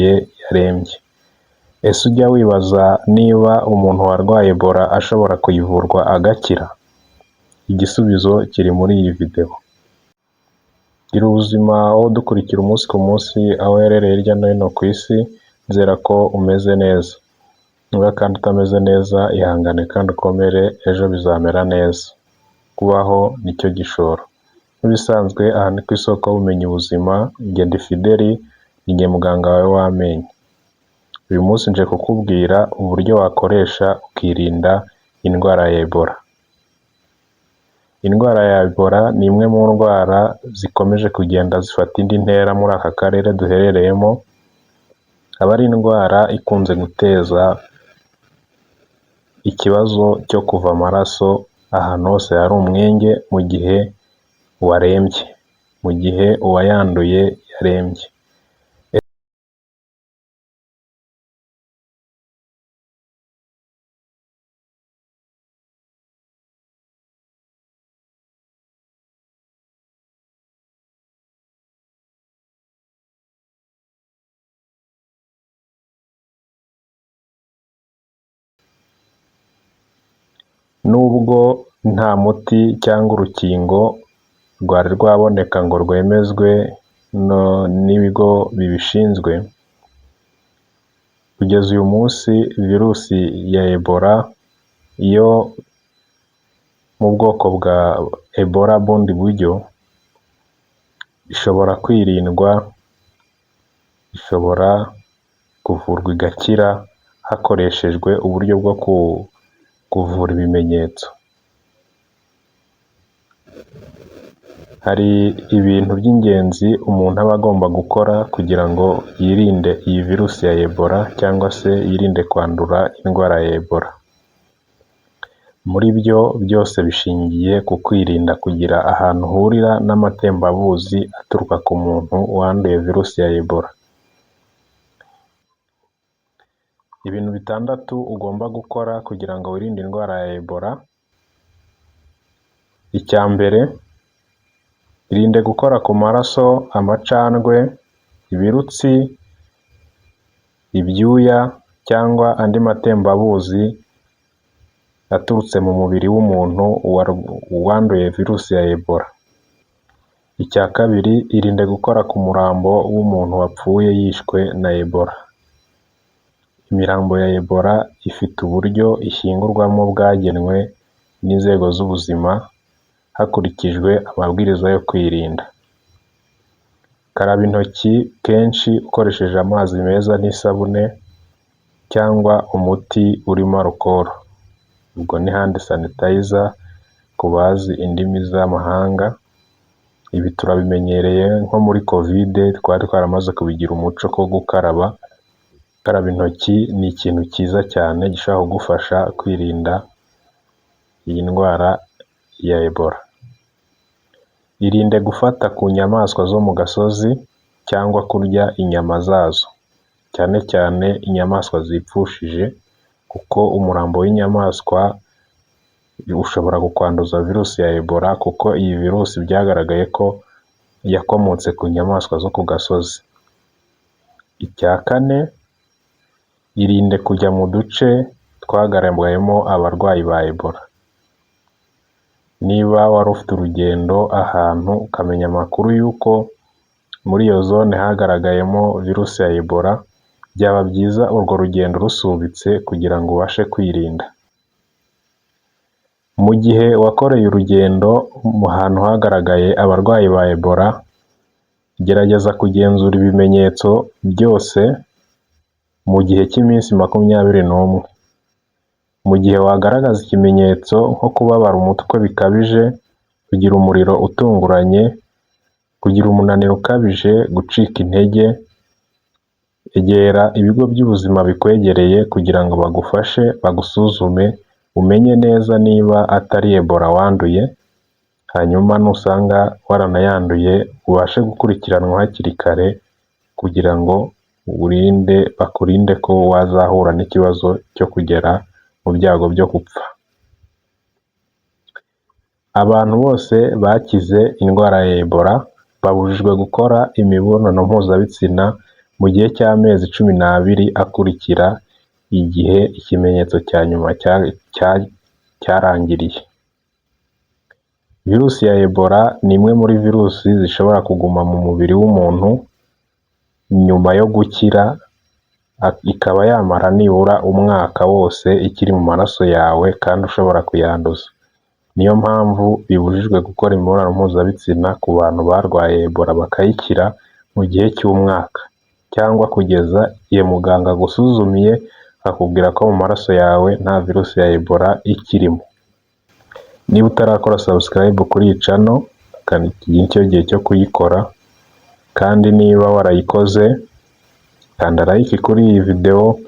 Yarembye. Ese ujya wibaza niba umuntu warwaye Ebola ashobora kuyivurwa agakira? Igisubizo kiri muri iyi video. Gira ubuzima wowe udukurikira umunsi ku munsi aho uherereye hirya no hino ku isi, nizera ko umeze neza. Niba kandi utameze neza, ihangane kandi ukomere, ejo bizamera neza. Kubaho nicyo gishoro. Nk'ibisanzwe aha ni ku isoko y'ubumenyi buzima, njye ndi Fideli, ni njye muganga wawe w'amenyo. Uyu munsi nje kukubwira uburyo wakoresha ukirinda indwara ya Ebola. Indwara ya Ebola ni imwe mu ndwara zikomeje kugenda zifata indi ntera muri aka karere duherereyemo, akaba ari indwara ikunze guteza ikibazo cyo kuva amaraso ahantu hose hari umwenge mu gihe warembye, mu gihe uwayanduye yarembye. Nubwo nta muti cyangwa urukingo rwari rwaboneka ngo rwemezwe n'ibigo bibishinzwe, kugeza uyu munsi virusi ya Ebola yo mu bwoko bwa Ebola bundi buryo, ishobora kwirindwa, ishobora kuvurwa igakira hakoreshejwe uburyo bwo kuvura ibimenyetso. Hari ibintu by'ingenzi umuntu aba agomba gukora kugira ngo yirinde iyi virusi ya Ebola cyangwa se yirinde kwandura indwara ya Ebola. Muri byo byose bishingiye ku kwirinda kugira ahantu uhurira n'amatembabuzi aturuka ku muntu wanduye virusi ya Ebola. Ibintu bitandatu ugomba gukora kugira ngo wirinde indwara ya Ebola: icya mbere, irinde gukora ku maraso, amacandwe, ibirutsi, ibyuya cyangwa andi matembabuzi aturutse mu mubiri w'umuntu wanduye virusi ya Ebola. Icya kabiri, irinde gukora ku murambo w'umuntu wapfuye yishwe na Ebola. Imirambo ya Ebola ifite uburyo ishyingurwamo bwagenwe n'inzego z'ubuzima hakurikijwe amabwiriza yo kwirinda. Karaba intoki kenshi ukoresheje amazi meza n'isabune cyangwa umuti urimo alukoro. Ubwo ni hand sanitizer ku bazi indimi z'amahanga, ibi turabimenyereye nko muri Covid twari twaramaze kubigira umuco ko gukaraba, gukaraba intoki ni ikintu cyiza cyane gishobora kugufasha kwirinda iyi ndwara ya Ebola. Irinde gufata ku nyamaswa zo mu gasozi cyangwa kurya inyama zazo, cyane cyane inyamaswa zipfushije kuko umurambo w'inyamaswa ushobora kukwanduza virusi ya Ebola kuko iyi virusi byagaragaye ko yakomotse ku nyamaswa zo ku gasozi. Icya kane, irinde kujya mu duce twagaragayemo abarwayi ba Ebola. Niba wari ufite urugendo ahantu ukamenya amakuru y'uko muri iyo zone hagaragayemo virusi ya Ebola, byaba byiza urwo rugendo rusubitse kugira ngo ubashe kwirinda. Mu gihe wakoreye urugendo mu hantu hagaragaye abarwayi ba Ebola, gerageza kugenzura ibimenyetso byose mu gihe cy'iminsi 21. Mu gihe wagaragaza ikimenyetso nko kubabara umutwe bikabije, kugira umuriro utunguranye, kugira umunaniro ukabije, gucika intege, egera ibigo by'ubuzima bikwegereye kugira ngo bagufashe bagusuzume, umenye neza niba atari Ebola wanduye, hanyuma nusanga waranayanduye ubashe gukurikiranwa hakiri kare kugira ngo urinde bakurinde ko wazahura n'ikibazo cyo kugera mu byago byo gupfa. Abantu bose bakize indwara ya Ebola babujijwe gukora imibonano mpuzabitsina mu gihe cy'amezi 12 akurikira igihe ikimenyetso cya nyuma cyarangiriye. Virusi ya Ebola ni imwe muri virusi zishobora kuguma mu mubiri w'umuntu nyuma yo gukira, ikaba yamara nibura umwaka wose ikiri mu maraso yawe kandi ushobora kuyanduza. Niyo mpamvu bibujijwe gukora imibonano mpuzabitsina ku bantu barwaye Ebola bakayikira mu gihe cy'umwaka, cyangwa kugeza igihe muganga agusuzumiye akakubwira ko mu maraso yawe nta virusi ya Ebola ikirimo. Niba utarakora subscribe kuri iyi channel, iki nicyo gihe cyo kuyikora, kandi niba warayikoze, kanda like kuri iyi video,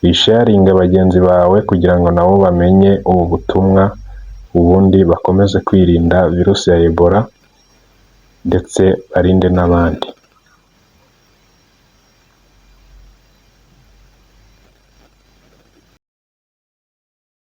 uyisharinge bagenzi bawe kugira ngo nabo bamenye ubu butumwa, ubundi bakomeze kwirinda virusi ya Ebola ndetse barinde n'abandi.